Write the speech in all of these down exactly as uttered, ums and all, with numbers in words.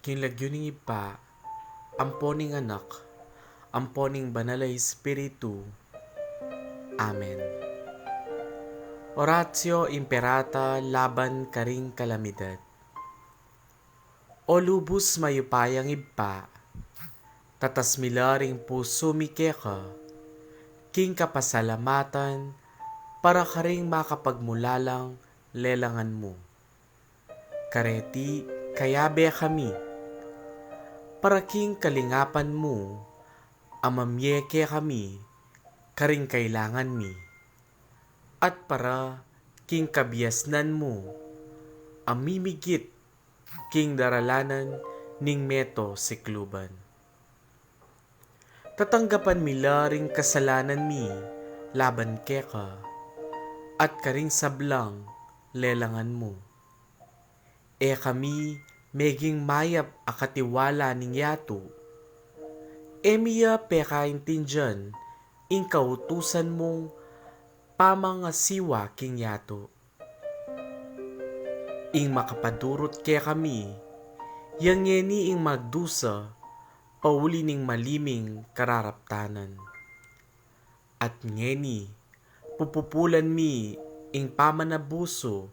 King lagyu ning Ibpa, ampo ning Anak, ampo ning Banal a Espiritu. Amen. Oratio Imperata laban karing kalamidad. O lubus mayupayang Ibpa, tatas mi la ring pusu mi keka, king kapasalamatan para karing makapagmulalang lelangan mu. Kareti kayabe kami, para king kalingapan mu a mamie kekami karing kailangan mi, at para king kabiasnan mu a mimigit king daralanan ning meto sikluban. Tatanggapan mi la ring kasalanan mi laban keka, at karing sablang lelangan mu. E kami meging mayap a katiwala ning yatu. E mi ya pekaintindian ing kautusan mung pamangasiwa king yatu. Ing makapadurut kekami, ya ngeni ing magdusa pauli ning mali ming kararaptanan. At ngeni, pupupulan mi ing pamanabusu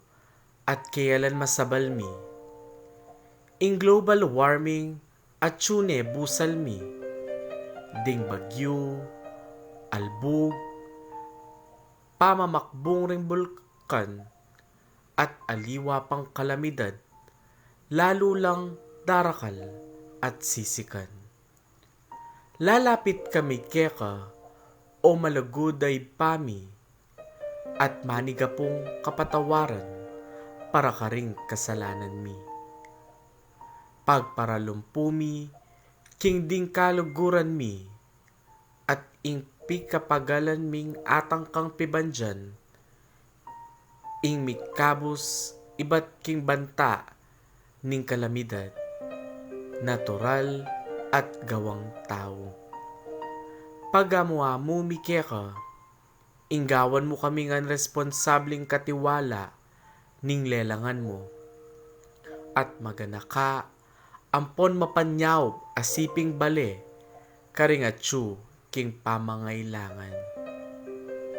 at kealan masabal mi. Ing global warming atyu ne busal mi. Ding bagyu, albug, pamamakbung ring bulkan, at aliwa pang kalamidad, lalu lang darakal at sisikan. Lalapit kami keka, o malugud a Ibpa mi, at maniga pung kapatawaran para karing kasalanan mi. Pagparalumpu mi king ding kaluguran mi, at ing pikapagalan ming atang kang pibandian, ing mikabus ibat king banta ning kalamidad, natural at gawang tau. Pagamu-amu mi keka, ing gawan mu kami ngan responsabling katiwala ning lelangan mu, at maganaka ampon mapanyaup a siping bale karing atyu king pamangailangan.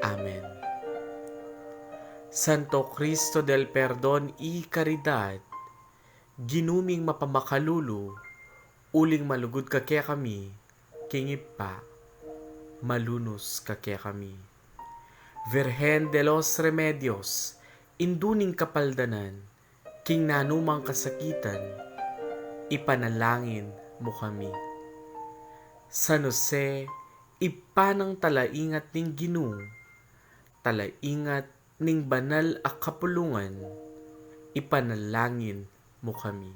Amen. Santo Cristo del Perdon y Caridad, Ginu ming mapamakalulu, uling malugud ka kekami king Ibpa, malunus ka kekami. Virgen de los Remedios, Indu ning Kapaldanan, king nanumang kasakitan, ipanalangin mu kami. San Jose, Ibpa nang talaingat ning Ginu, talaingat ning banal a kapulungan, ipanalangin mu kami.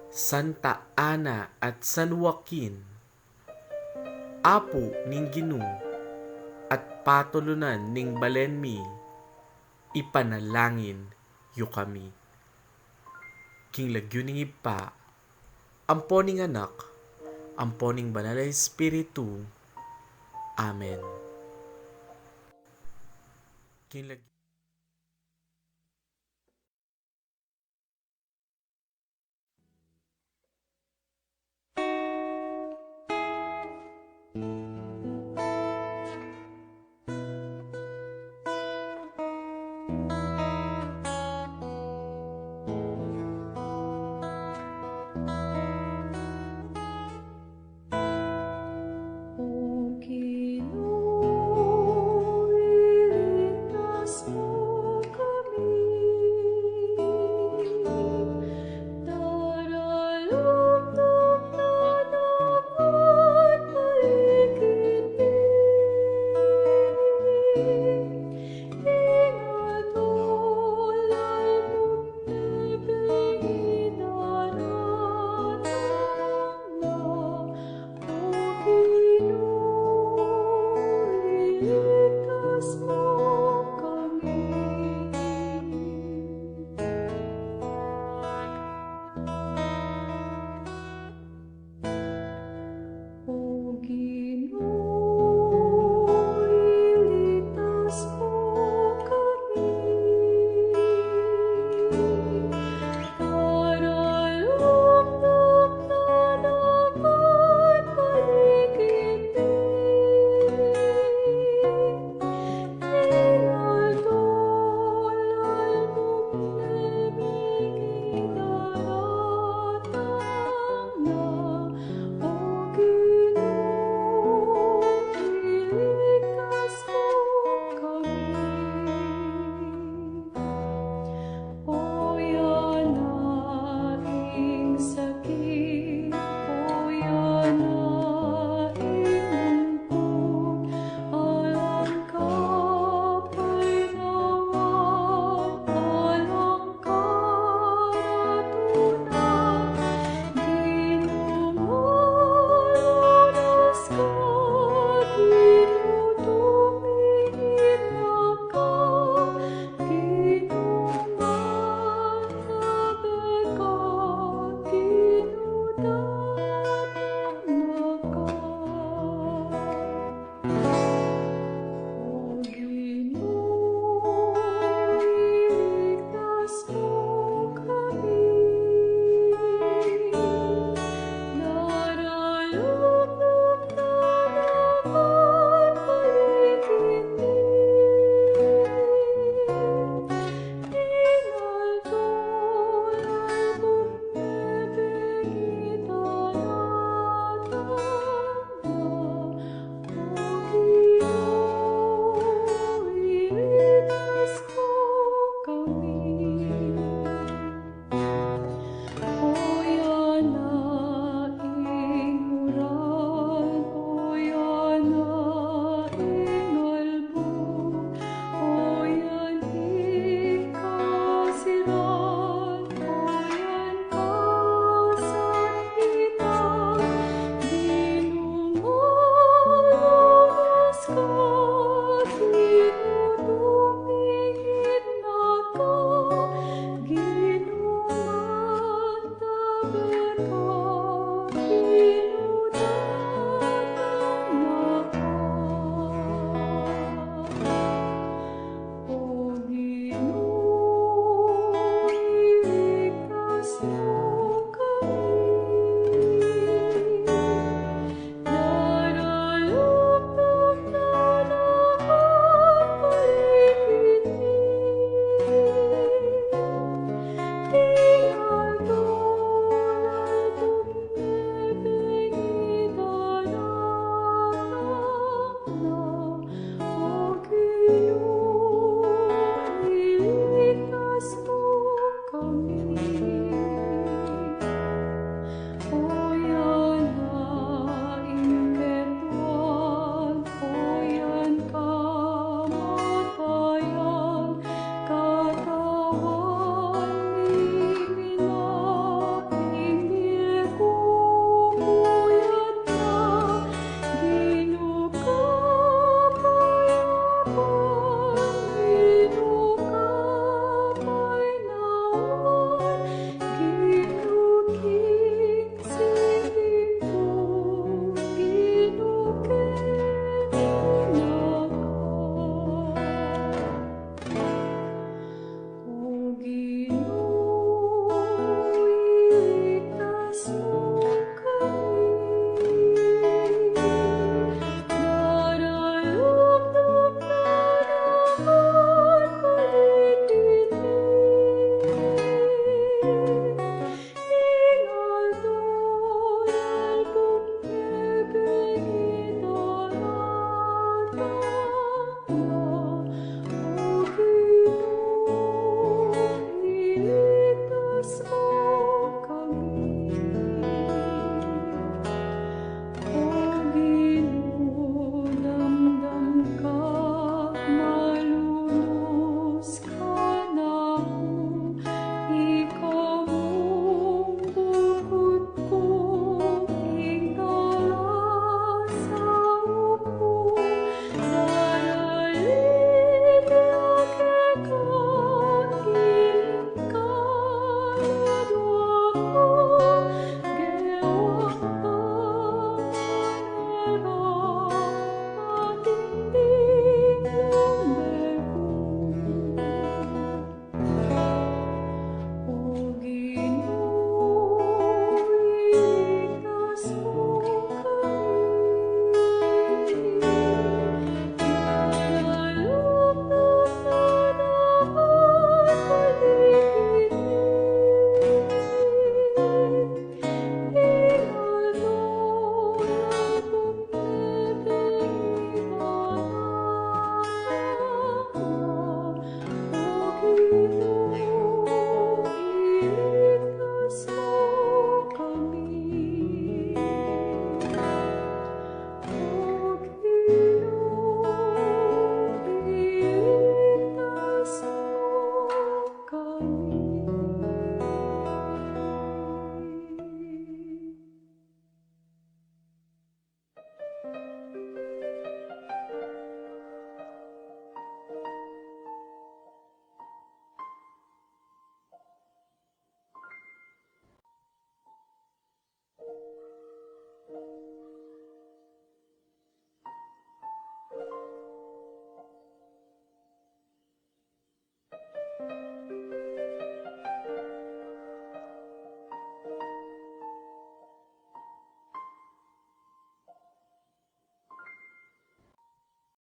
Santa Ana at San Joaquin, apu ning Ginu, at patulunan ning balen mi, ipanalangin yu kami. King lagyu ning Ibpa, ampo ning Anak, ampo ning Banal a Espiritu. Amen. King lagyu